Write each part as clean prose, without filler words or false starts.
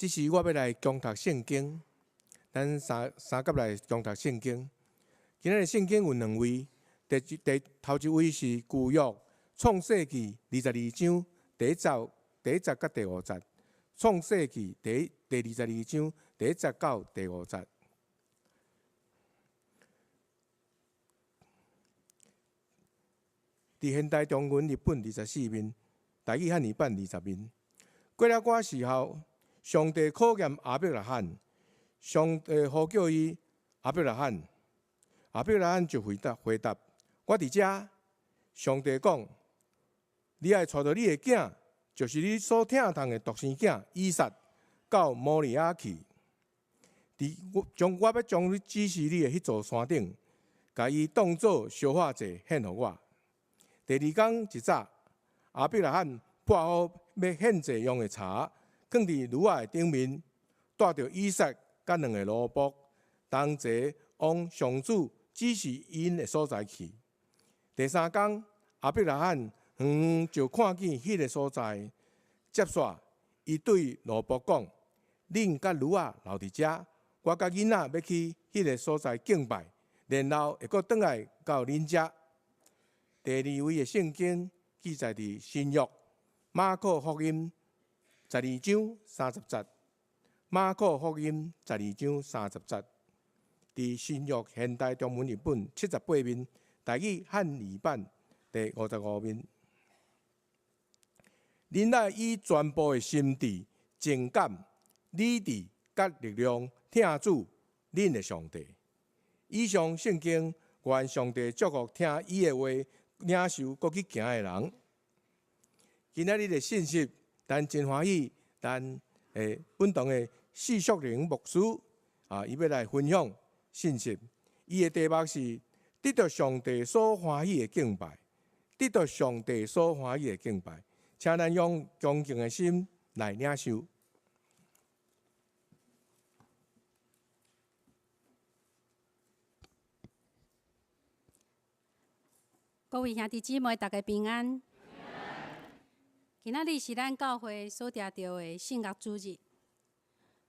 這時我欲來恭讀聖經，咱三三佮來恭讀聖經。今仔日聖經有兩位，第一第頭一位是舊約創世記二十二章第一節第一節佮第五節。創世記第第二十二章第一節到第五節。佇現代中文譯本二十四面，台語漢語版二十面。過了寡時候，上帝考驗亞伯拉罕，上帝呼叫伊亞伯拉罕，亞伯拉罕就回答回答：我佇遮。上帝講：你愛帶著你的囝，就是你所疼痛的獨生囝以撒，到摩利亞去。佇我將我欲將你指示你的彼座山頂，共伊當做燒化祭獻予我。第二工一早，亞伯拉罕撥好欲獻祭用的柴，囥佇爐仔的頂面，帶著以撒佮兩个奴僕，同齊往上主指示𪜶的所在去。第三工，亞伯拉罕遠遠就看見彼个所在，接煞伊對奴僕講：恁佮驢仔留佇遮，我佮囡仔欲去彼个所在敬拜，然後會閣轉來到恁遮。第二位的聖經記載佇新約馬可福音十二章三十節。馬可福音十二章三十節，佇新約現代中文譯本七十八面，台語漢語版第五十五面。恁愛以全部的心智、情感、理智佮力量疼主恁的上帝。以上聖經，願上帝祝福聽伊的話、領受閣去行的人。今仔日的信息，咱真歡喜，咱本堂的施淑玲牧師啊，伊欲來分享信息。伊的題目是得著上帝所歡喜的敬拜，得著上帝所歡喜的敬拜，請咱用恭敬的心來領受。各位兄弟姊妹，大家平安。今仔日是咱教會所定著的聖樂主日，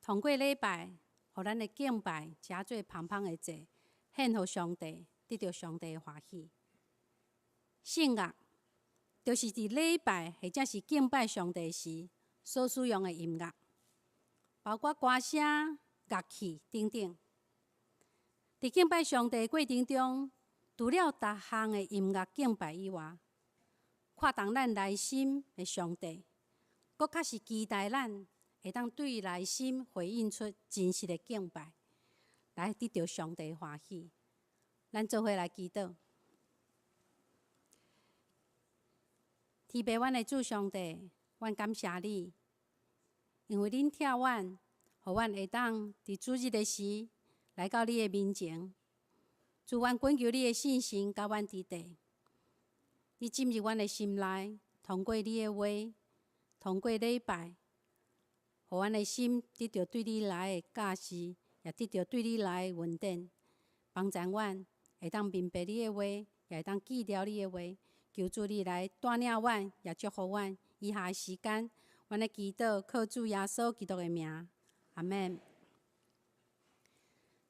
通過禮拜，予咱的敬拜成做芳芳的祭，獻予上帝，得著上帝的歡喜。聖樂就是佇禮拜或者是敬拜上帝時所使用的音樂，包括歌聲、樂器等等。佇敬拜上帝過程中，除了逐項的音樂敬拜以外，看重咱內心的上帝，閣較是期待咱會當對內心回應出真實的敬拜，來得著上帝歡喜。咱做伙來祈禱，天父，阮的主上帝，阮感謝你，因為恁疼阮，予阮會當佇主日的時來到你的面前。主，阮懇求你的聖神佮阮佇佇，你進入阮的心內，通過你的話，通過禮拜，予阮的心得著對你來的教示，也得著對你來的恩典，幫助阮會當明白你的話，也會當記牢你的話。求主你來帶領阮，也祝福阮。以下的時間，阮咧祈禱，靠主耶穌基督的名，阿們。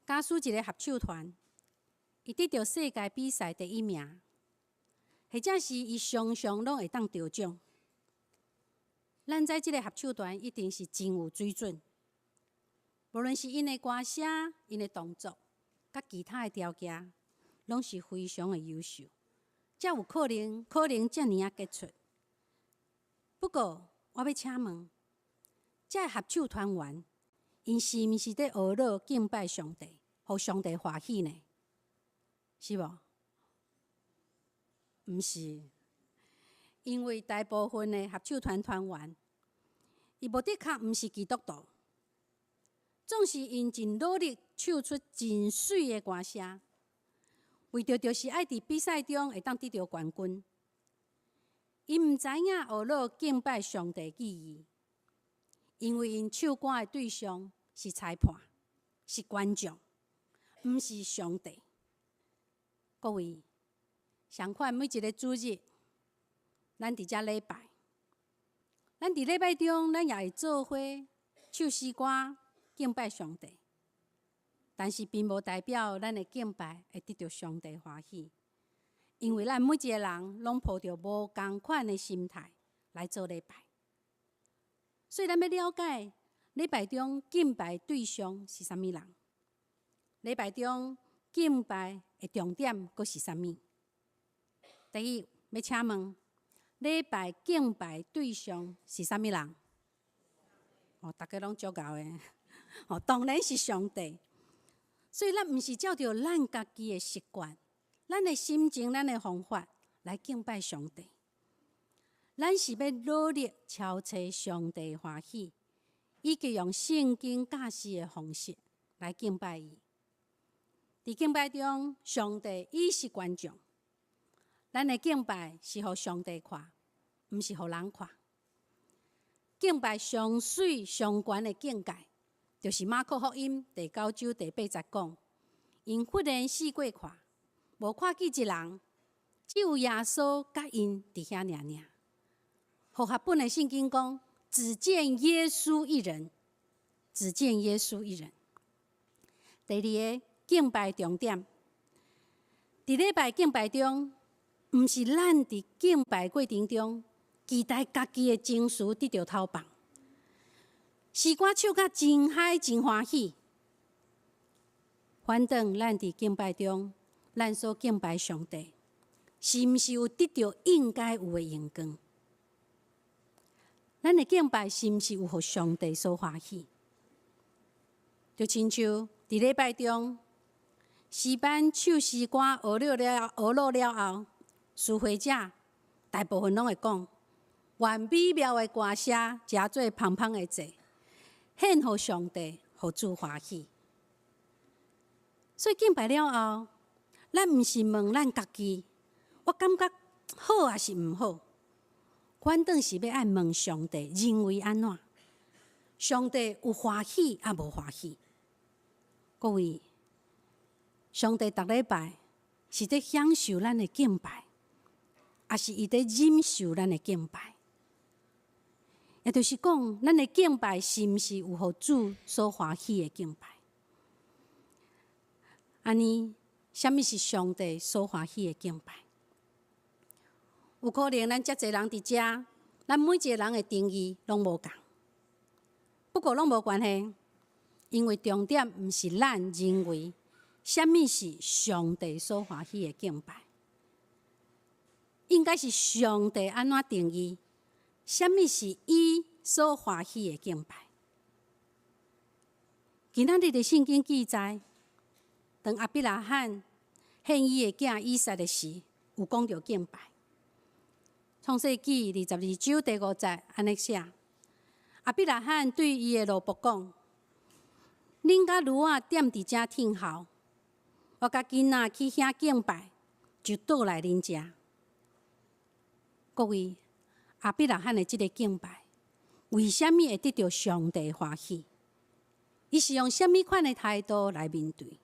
假使一个合唱團，伊得著世界比賽第一名，或者是伊常常攏會當得獎。咱知這个合唱團一定是真有水準，無論是𪜶的歌聲、𪜶的動作，佮其他的條件，攏是非常的優秀，才有可能可能遮爾仔傑出。不過，我欲請問，這个合唱團員，𪜶是毋是佇學樂敬拜上帝，予上帝歡喜呢？是無？毋是，因為大部分的合唱團團員，伊無的確毋是基督徒，總是𪜶真努力唱出真媠的歌聲，為著就是愛佇比賽中會當得著冠軍。𪜶毋知影學樂敬拜上帝意義，因為𪜶唱歌的對象是裁判，是觀眾，毋是上帝。各位，相款每一个主日，咱佇遮禮拜，咱佇禮拜中，咱也會做伙唱詩歌敬拜上帝，但是並無代表咱的敬拜會得著上帝歡喜，因為咱每一个人攏抱著無仝款的心態來做禮拜，所以咱欲了解禮拜中敬拜對象是啥物人，禮拜中敬拜的重點閣是啥物？第一，欲請問禮拜敬拜對象是啥物人？哦，逐家攏足𠢕的，哦，當然是上帝。所以咱毋是照著咱家己的習慣、咱的心情、咱的方法來敬拜上帝。咱是欲努力超揣上帝歡喜，以及用聖經教示的方式來敬拜伊。佇敬拜中，上帝伊是觀眾，咱的敬拜是予上帝看，毋是予人看。敬拜上媠上懸的境界，就是馬可福音第九章第八節講，𪜶忽然四過看，無看見一人，只有耶穌佮𪜶佇遐爾爾。和合本的聖經講，只見耶穌一人，只見耶穌一人。第二个敬拜重點，佇禮拜敬拜中，毋是咱佇敬拜過程中，期待家己的情緒得著透放，詩歌唱甲真 high 真歡喜。反轉咱佇敬拜中，咱所敬拜上帝，是毋是有得著應該有的榮光？咱的敬拜是毋是有予上帝所歡喜？就親像佇禮拜中，詩班唱詩歌學落了後，司會者大部分攏會講：願美妙的歌聲，成做芳芳的祭，獻予上帝，予主歡喜。所以敬拜了後，咱毋是問咱家己，我感覺好抑是毋好？反轉是欲愛問上帝認為按怎？上帝有歡喜抑無歡喜？各位，上帝逐禮拜是佇享受咱的敬拜，抑是伊佇忍受咱的敬拜？也就是講，咱的敬拜是毋是有予主所歡喜的敬拜？按呢，啥物是上帝所歡喜的敬拜？有可能咱遮濟人佇遮，咱每一个人的定義攏無仝。不過攏無關係，因為重點毋是咱認為啥物是上帝所歡喜的敬拜，應該是上帝按怎定義，啥物是伊所歡喜的敬拜。今仔日的聖經記載，當亞伯拉罕獻伊的囝以撒的時，有講著敬拜。創世紀二十二章第五節按呢寫：亞伯拉罕對伊的奴僕講：恁佮驢仔踮佇遮聽候，我佮囡仔去遐敬拜，就倒來恁遮。各位，亞伯拉罕的這个敬拜，為啥物會得著上帝歡喜？伊是用啥物款的態度來面對？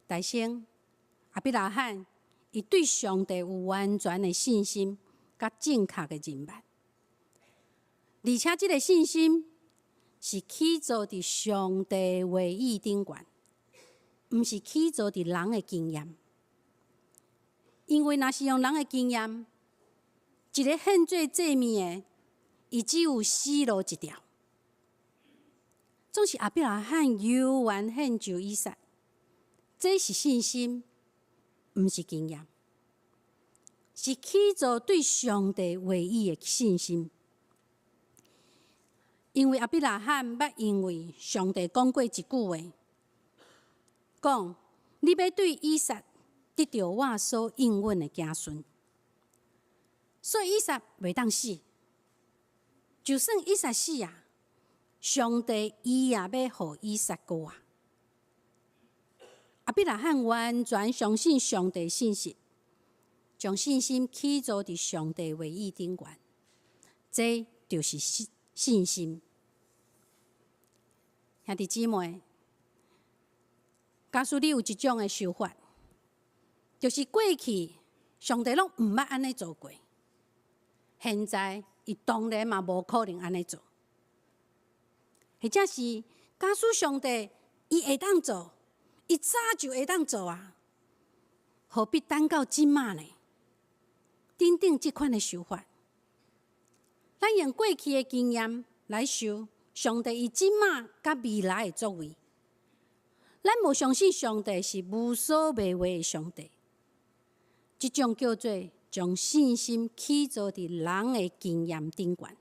大先，亞伯拉罕伊對上帝有完全的信心，佮正確的認捌，而且這个信心是起造佇上帝話語頂懸，毋是起造佇人的經驗。因為若是用人的經驗，一个獻做祭物的，伊只有死路一條。總是亞伯拉罕猶原獻上以撒，這是信心，毋是經驗，是起造對上帝話語的信心。因為亞伯拉罕捌因為上帝講過一句話，講你欲對以撒得著我所應允的子孫，所以以撒袂當死。就算以撒死啊，上帝伊也欲予以撒過活。亞伯拉罕完全相信上帝信實，將信心起造佇上帝話語頂懸，這就是信心。兄弟姊妹，假使你有一種的想法，就是過去上帝攏毋捌按呢做過，現在伊當然嘛無可能按呢做。或者是假使上帝伊會當做，伊早就會當做啊，何必等到這馬呢？等等這款的想法，咱用過去的經驗來想上帝伊這馬佮未來的作為，咱無相信上帝是無所未為的上帝，這種叫做將信心起造佇人的經驗頂懸，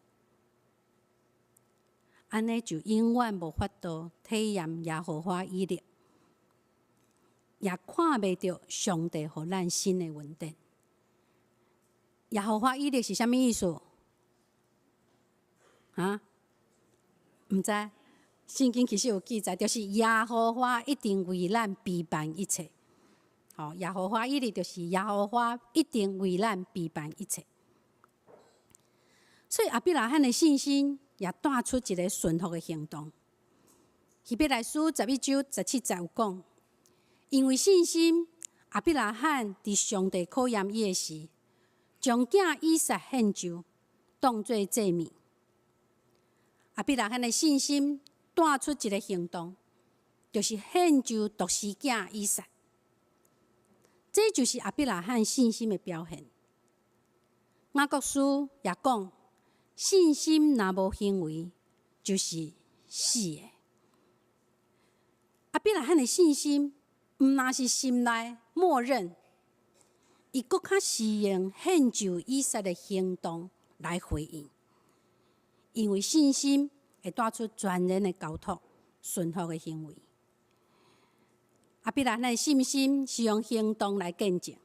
按呢就永遠無法度體驗耶和華以勒，也看袂著上帝予咱新的恩典。耶和華以勒是啥物意思？啊？毋知？聖經其實有記載，就是耶和華一定為咱備辦一切。吼，耶和華以勒就是耶和華一定為咱備辦一切。所以亞伯拉罕的信心也帶出一个順服的行動。希伯來書11章17節有講，因為信心，亞伯拉罕佇上帝考驗伊的時，將囝以撒獻上，當做祭物。亞伯拉罕的信心帶出一个行動，就是獻上獨生囝以撒。這就是亞伯拉罕信心的表現。雅各書也講，信心若無行為，就是死的。亞伯拉罕的信心，毋但是心內默認，伊閣較是用獻上以撒的行動來回應。因為信心會帶出全然的交託、順服的行為。亞伯拉罕的信心是用行動來見證。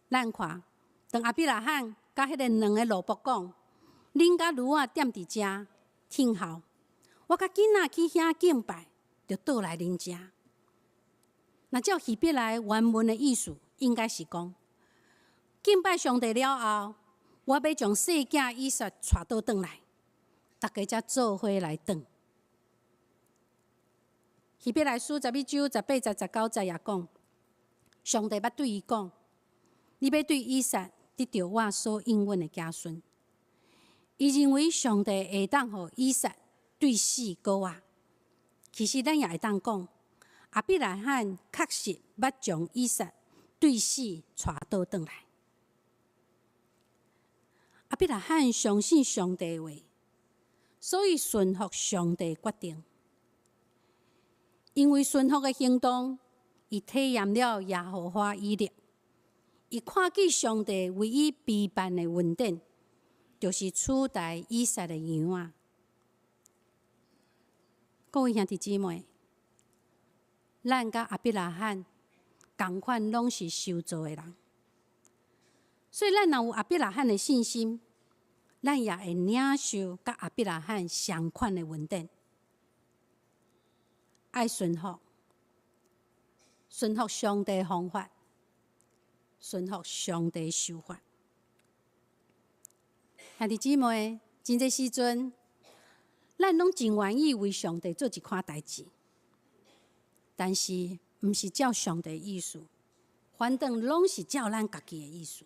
咱看，當亞伯拉罕佮彼个兩个奴僕講：恁佮驢仔踮佇遮聽候，我佮囡仔去遐敬拜，就倒來恁遮。若照希伯來原文的意思，應該是講敬拜上帝了後，我欲將細囝以撒帶倒轉來，大家才做伙來轉。希伯來書11章18節19節也講，上帝捌對伊講：你欲對以撒得著我所應允的子孫。伊認為上帝會當予以撒對死閣活。其實咱也會當講，亞伯拉罕確實捌將以撒對死帶倒轉來。亞伯拉罕相信上帝的話，所以順服上帝決定。因為順服的行動，伊體驗了耶和華以勒。伊看見上帝為伊備辦的恩典，就是取代以撒的羊仔。各位兄弟姊妹，咱佮亞伯拉罕仝款，攏是受造的人，所以咱若有亞伯拉罕的信心，咱也會領受佮亞伯拉罕相款的恩典。愛順服，順服上帝方法，順服上帝手法。兄弟姊妹，真濟時陣，咱攏真願意為上帝做一款代誌，但是毋是照上帝意思，反轉攏是照咱家己的意思。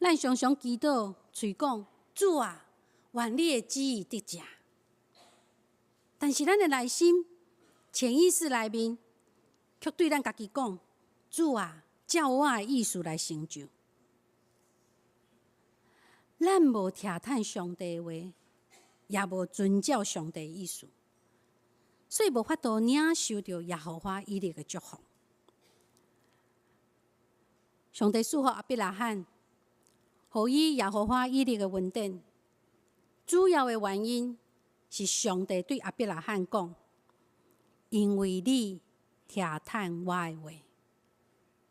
咱常常祈禱，喙講主啊，願你的旨意得成。但是咱的內心潛意識內面，卻對咱家己講：主啊，照我的意思來成就。咱無聽趁上帝的話，也無遵照上帝意思，所以無法度領受著耶和華以勒的祝福。上帝賜予亞伯拉罕，予伊耶和華以勒的恩典，主要的原因是上帝對亞伯拉罕講：因為你聽趁我的話，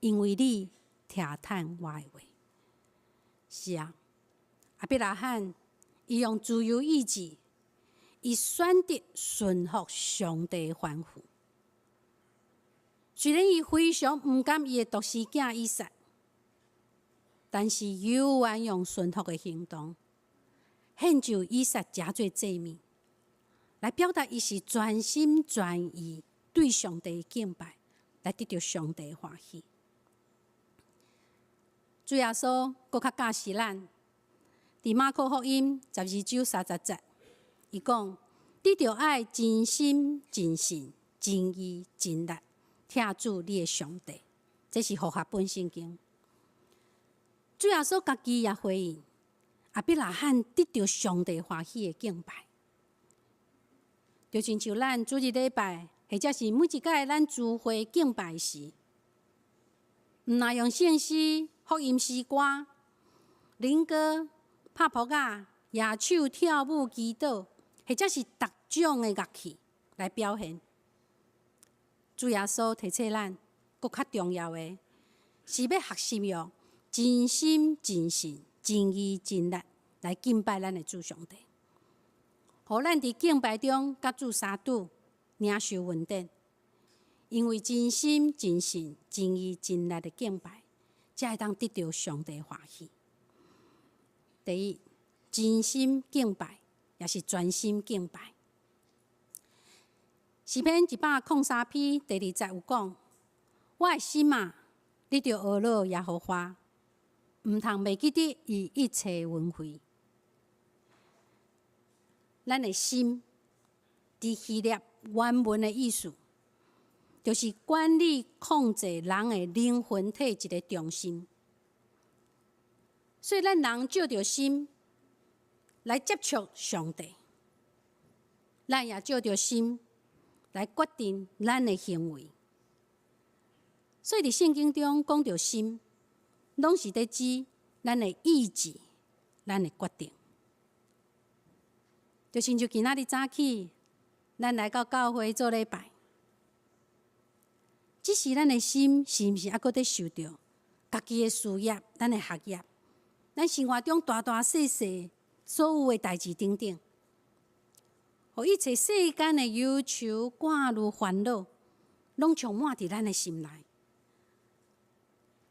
因為你聽趁我的話。是啊，亞伯拉罕伊用自由意志，伊選擇順服上帝的吩咐。雖然伊非常毋甘伊的獨生囝以撒，但是猶原用順服的行動，獻上以撒成做祭物，來表達伊是全心全意對上帝敬拜，來得著上帝歡喜。主耶穌閣較教示咱，佇馬可福音12章30節，伊講：你著愛盡心、盡性、盡意、盡力，疼主你的上帝。這是和合本聖經。主耶穌家己也回應亞伯拉罕得著上帝歡喜的敬拜，就親像咱主日禮拜，或者是每一擺咱聚會敬拜時，毋若用聖詩、福音詩歌、靈歌、拍噗仔、舉手跳舞、祈禱，或者是逐種的樂器來表現。主耶穌提醒咱，閣較重要的是欲學習用盡心、盡性、盡意、盡力來敬拜咱的主上帝，予咱佇敬拜中佮主相拄，領受恩典。因為盡心、盡性、盡意、盡力的敬拜，才會當得著上帝歡喜。第一，真心敬拜，抑是專心敬拜。詩篇103篇第二節有講：我的心啊，你著呵咾耶和華，毋通袂記得伊一切恩惠。咱的心，佇希臘原文的意思，就是管理控制人的靈魂體一个中心。所以咱人藉著心來接觸上帝，咱也藉著心來決定咱的行為。所以佇聖經中講著心，攏是佇指咱的意志、咱的決定。就親像今仔日早起，咱來到教會做禮拜，只是咱的心是毋是猶閣佇受著家己的事業、咱的學業、咱生活中大大細細所有的代誌等等，予一切世間的憂愁、掛慮、煩惱，攏充滿佇咱的心內。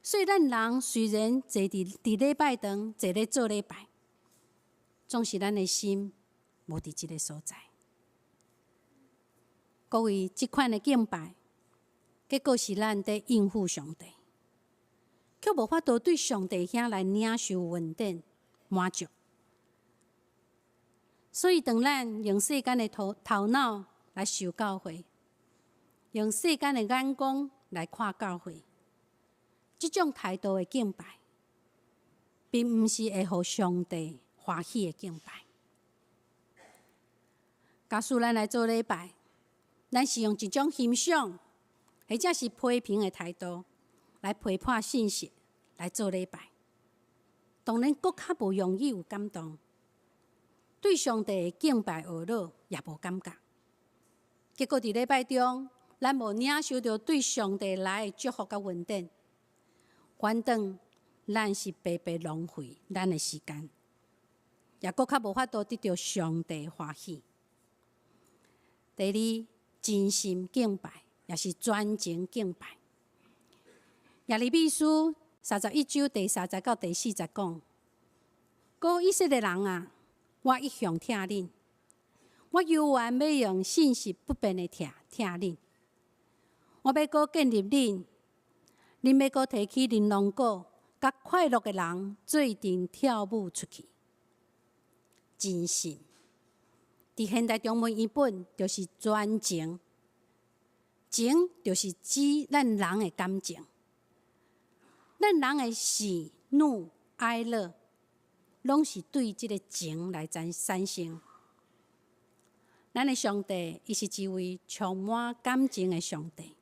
所以咱人雖然坐佇禮拜堂，坐咧做禮拜，總是咱的心無佇這个所在。各位，這款的敬拜，結果是咱佇應付上帝，卻無法度對上帝遐來領受恩典滿足。所以，當咱用世間的頭腦來受教誨，用世間的眼光來看教會，這種態度的敬拜，並毋是會予上帝歡喜的敬拜。假使咱來做禮拜，咱是用一種欣賞或者是批評的態度來批判信息來做禮拜，當然閣較無容易有感動，對上帝的敬拜呵咾也無感覺。結果佇禮拜中，咱無領受著對上帝來的祝福佮恩典，反轉咱是白白浪費咱的時間，也閣較無法度得著上帝歡喜。第二，真心敬拜，抑是專情敬拜。耶利米書31章第三節到第四節講：閣以色列人啊，我一向疼恁，我猶原欲用信實不變的疼疼恁。我欲閣建立恁，恁欲閣提起琳琅鼓，佮快樂的人做陣跳舞出去。真心，佇現代中文譯本就是專情，情就是指咱人的感情，咱人的喜怒哀樂，攏是對這个情來產生。咱的上帝，伊是一位充滿感情的上帝，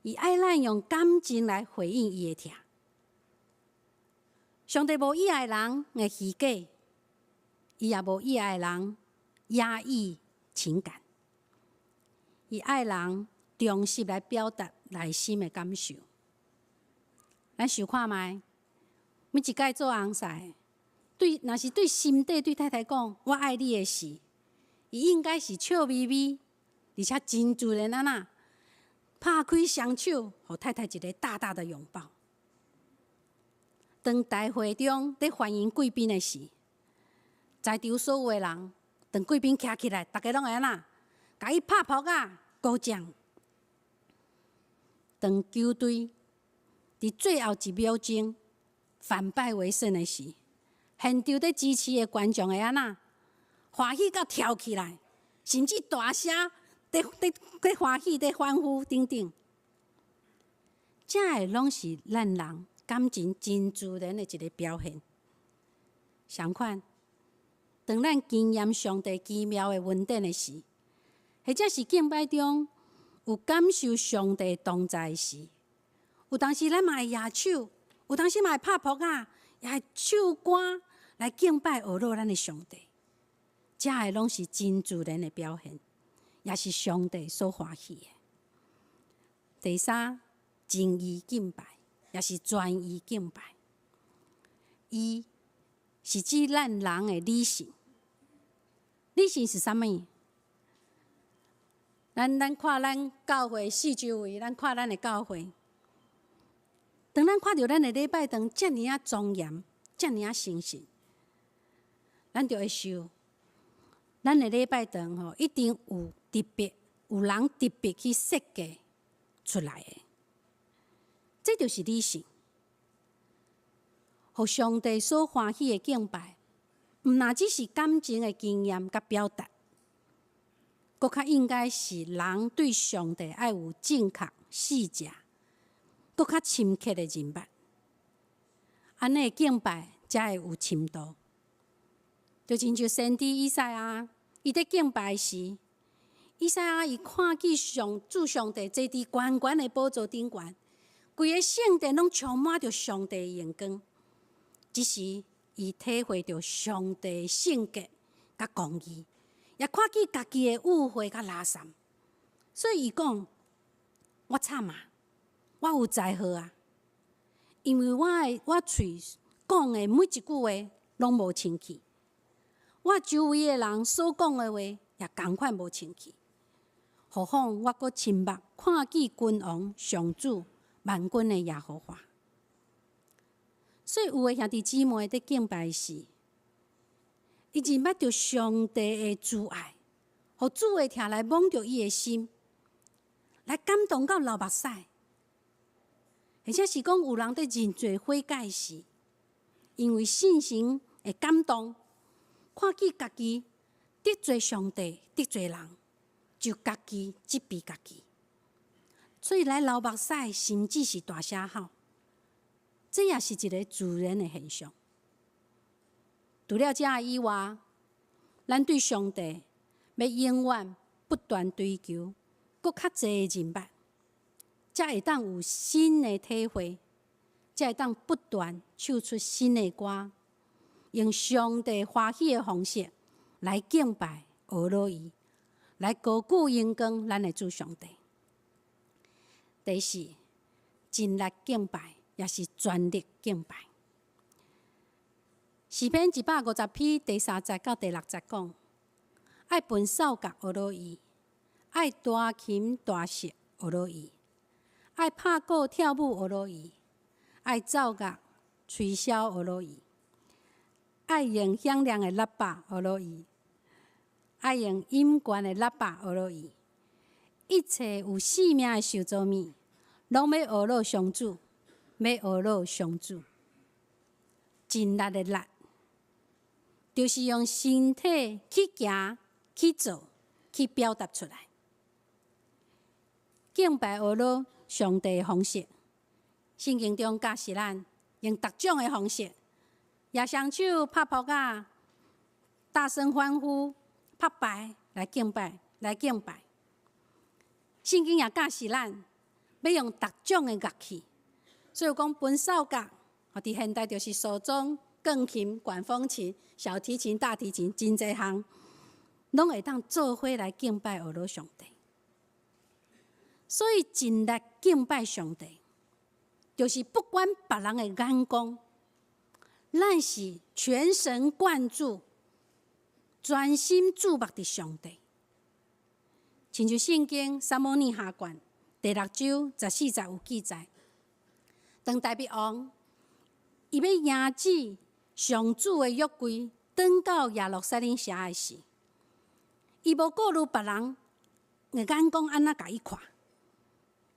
伊愛咱用感情來回應伊的疼。上帝無意愛人的虛假，伊也無意愛人壓抑情感，伊愛人忠實來表達內心的感受。咱想看覓，每一擺做翁婿，對，若是對心底對太太講“我愛你”的時，伊應該是笑眯眯，而且真自然按怎，拍開雙手，予太太一个大大的擁抱。當大會中佇歡迎貴賓的時，在場所有的人，當貴賓徛起來，逐家攏會按怎，共伊拍噗仔鼓掌。當球隊佇最後一秒鐘反敗為勝的時，現場佇支持的觀眾會按怎，歡喜到跳起來。甚至大聲佇佇佇歡喜、佇歡呼等等。這个攏是咱人感情真自然的一个表現。相款，當咱經驗上帝奇妙的恩典的時，或者是敬拜中有感受上帝同在的時，有當時咱嘛會舉手，有當時嘛會拍噗仔，也會唱歌來敬拜呵咾咱的上帝。這个攏是真自然的表現，也是上帝所歡喜的。第三，盡意敬拜，也是專意敬拜。意是指咱人的理性，理性是啥物？咱看咱教會四周圍，咱看咱的教會，當咱看著咱的禮拜堂遮爾仔莊嚴，遮爾仔神聖，咱就會想，咱的禮拜堂吼，一定有特別有人特別去設計出來的。這就是理性，予上帝所歡喜的敬拜，毋若只是感情的經驗佮表達，閣較應該是人對上帝愛有正確、細緻、閣較深刻的認捌。按呢敬拜才會有深度。就親像先知以賽亞，伊佇敬拜時，以賽亞伊看見上主上帝坐佇懸懸的寶座頂懸。規個聖殿攏充滿著上帝的榮光，這時伊體會著上帝聖潔佮公義，也看見家己的污穢佮垃圾，所以伊講：我慘啊，我有災禍啊！因為我的我喙講的每一句話攏無清氣，我周圍的人所講的話也仝款無清氣。何況我閣親目看見君王上主萬軍的耶和華。所以有的兄弟姊妹佇敬拜時，伊認捌著上帝的慈愛，予主的疼來摸著伊的心，來感動到流目屎。或者是講有人佇認罪悔改時，因為聖神的感動，看見家己得罪上帝、得罪人，就家己責備家己，所以來流目屎，甚至是大聲吼。這也是一个自然的現象。除了這以外，咱對上帝欲永遠不斷追求，閣較濟的認捌，才會當有新的體會，才會當不斷唱出新的歌，用上帝歡喜的方式來敬拜、呵咾伊，來高舉榮光咱的主上帝。第四，盡力敬拜，也是全力敬拜。詩篇150篇第三節到第六節講：愛彈掃角呵咾伊，愛彈琴彈瑟呵咾伊，愛拍鼓跳舞呵咾伊，愛奏樂吹簫呵咾伊，愛用響亮的喇叭呵咾伊，愛用音懸的喇叭呵咾伊。一切有生命的受造物，攏欲呵咾上主，欲呵咾上主。盡力的力，就是用身體去行、去做、去表達出來。敬拜呵咾上帝的方式，聖經中教示咱用逐種的方式，舉雙手、拍噗仔、大聲歡呼、拍牌來敬拜，來敬拜。聖經也教示咱欲用逐種的樂器，所以講彈掃角，佇現代就是掃鐘、鋼琴、管風琴、小提琴、大提琴，真濟項，攏會當做伙來敬拜呵咾上帝。所以盡力敬拜上帝，就是不管別人的眼光，咱是全神貫注、專心注目佇上帝。親像聖經撒母耳下卷第六章14節有記載，當大衛王伊欲迎接上主的約櫃，轉到耶路撒冷城的時，伊無顧慮別人的眼光按怎共伊看，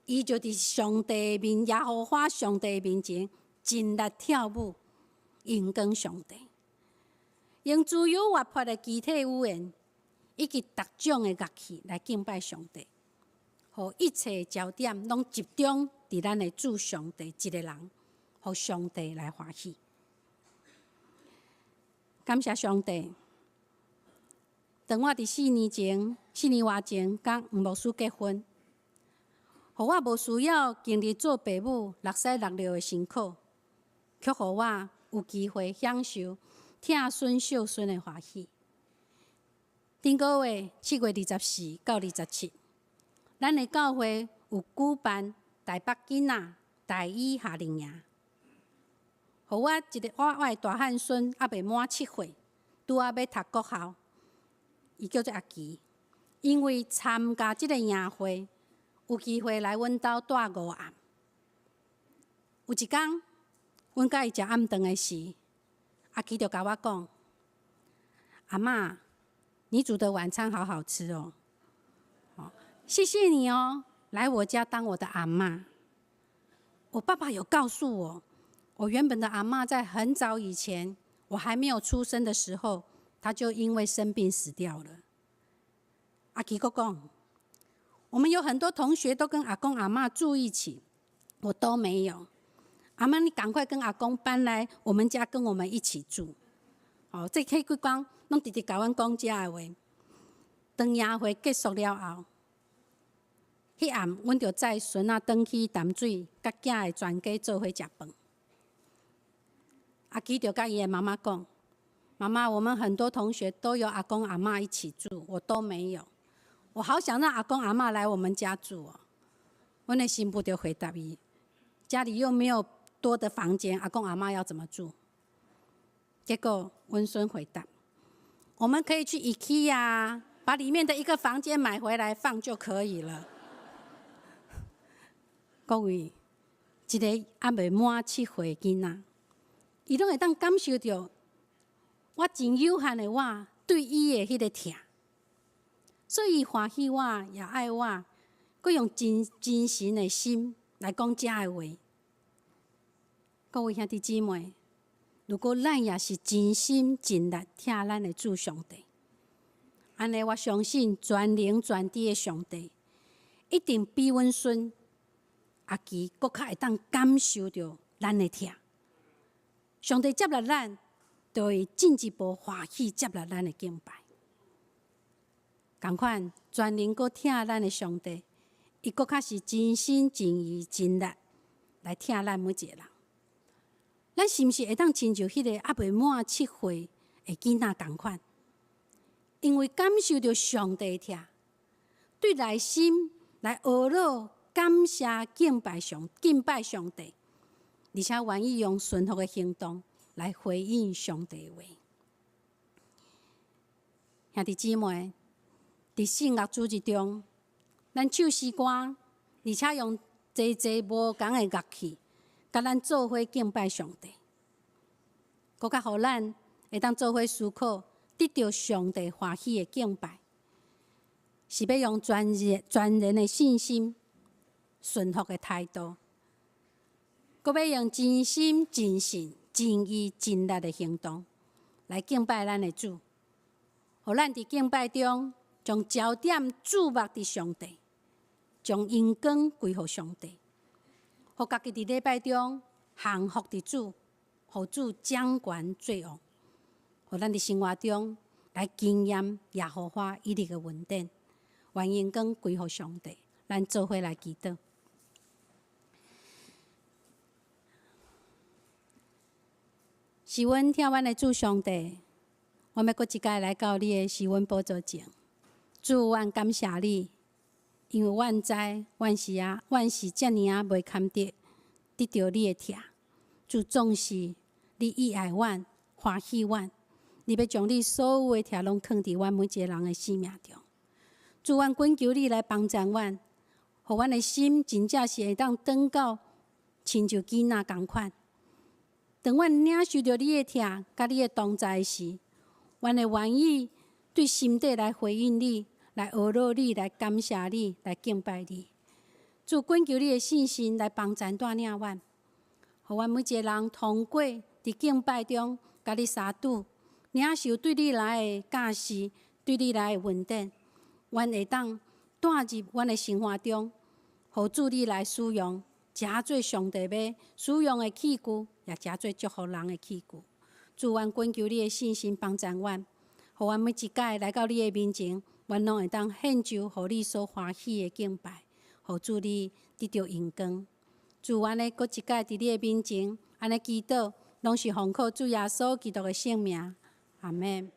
伊就佇上帝面，耶和華上帝面前盡力跳舞，榮光上帝，用自由活潑的肢體語言，以及逐種的樂器來敬拜上帝，予一切焦點攏集中佇咱的主上帝一个人，予上帝來歡喜。感謝上帝。當我佇4年前、4年外前，佮黃牧師結婚，予我無需要經歷做爸母六屎六尿的辛苦，卻予我有機會享受疼孫惜孫的歡喜。頂個月7月24到27，咱的教會有舉辦台北囡仔台語夏令營，予我一个我的大漢孫猶未滿7歲，拄仔欲讀國校，伊叫做阿奇，因為參加這個營會，有機會來阮兜蹛5暗。有一工，阮佮伊食暗頓的時，阿奇就共我講：“阿嬤，你煮的晚餐好好吃哦，謝謝你哦，來我家當我的阿嬤。”我爸爸有告訴我，我原本的阿嬤在很早以前，我還沒有出生的時候，她就因為生病死掉了。阿奇閣講，我們有很多同學都跟阿公阿嬤住一起，我都沒有。阿嬤，你趕快跟阿公搬來我們家，跟我們一起住。哦，這彼幾工攏直直共阮講這的話。當營會結束了後，彼暗阮就載孫仔轉去淡水，佮囝的全家做伙食飯。阿奇就佮伊的媽媽講：“媽媽，我們很多同學都有阿公阿嬤一起住，我都沒有。我好想讓阿公阿嬤來我們家住哦。”阮的新婦就回答伊：“家裡又沒有多的房間，阿公阿嬤要怎麼住？”結果阮孫回答：“我們可以去 IKEA，把裡面的一個房間買回來放就可以了。”各位，一个猶未滿7歲的囡仔，伊攏會當感受著我真有限的我對伊的彼个疼，所以伊歡喜我，也愛我，閣用真真誠的心來講這的話。各位兄弟姊妹，如果咱也是盡心盡力疼咱的主上帝，按呢我相信全能全知的上帝，一定比阮孫阿奇閣較會當感受著咱的疼。上帝接納咱，就會進一步歡喜接納咱的敬拜。仝款全能閣疼咱的上帝，伊閣較是真心真意真力來疼咱每一个人。咱是毋是會當親像彼個猶未滿7歲的囡仔仝款？因為感受著上帝疼，對內心來呵咾感謝敬拜上帝，而且願意用順服的行動來回應上帝的話。兄弟姊妹，佇聖樂主日中，咱唱詩歌，而且用濟濟無仝的樂器，佮咱做伙敬拜上帝，閣較予咱會當做伙思考，得著上帝歡喜的敬拜，是欲用全然全然的信心、順服的態度，閣欲用真心、真性、真意、真力的行動來敬拜咱的主，予咱佇敬拜中將焦點注目佇上帝，將榮光歸予上帝，予家己佇禮拜中降服佇主，予主掌權作王，予咱佇生活中來經驗耶和華一日的恩典，願榮光歸予上帝。咱做伙來祈禱。是阮疼阮的主上帝，阮欲閣一擺來到你的施恩寶座前，主，阮感謝你，因為阮知，阮是啊，阮是遮爾仔袂堪得得著你的疼。主總是你意愛阮，歡喜阮，你欲將你所有的疼攏囥佇阮每一个人的生命中。主，阮懇求你來幫助阮，予阮的心真正是會當轉到親像囡仔仝款。當阮領受著你的疼，佮你的同在時，阮會願意對心底來回應你，來呵咾你，來感謝你，來敬拜你。主，懇求你的聖神來幫助帶領阮，予阮每一个人通過佇敬拜中，佮你相拄，領受對你來的教示，對你來的恩典，阮會當帶入阮的生活中，予主你來使用，成做上帝欲使用的器具，也成做祝福人的器具。主，阮懇求你的聖神幫贊阮，予阮每一擺來到你的面前，阮攏會當獻上予你所歡喜的敬拜，予主你得著榮光。主，阮咧閣一擺佇你的面前，按呢祈禱，攏是奉靠主耶穌基督的聖名。阿們。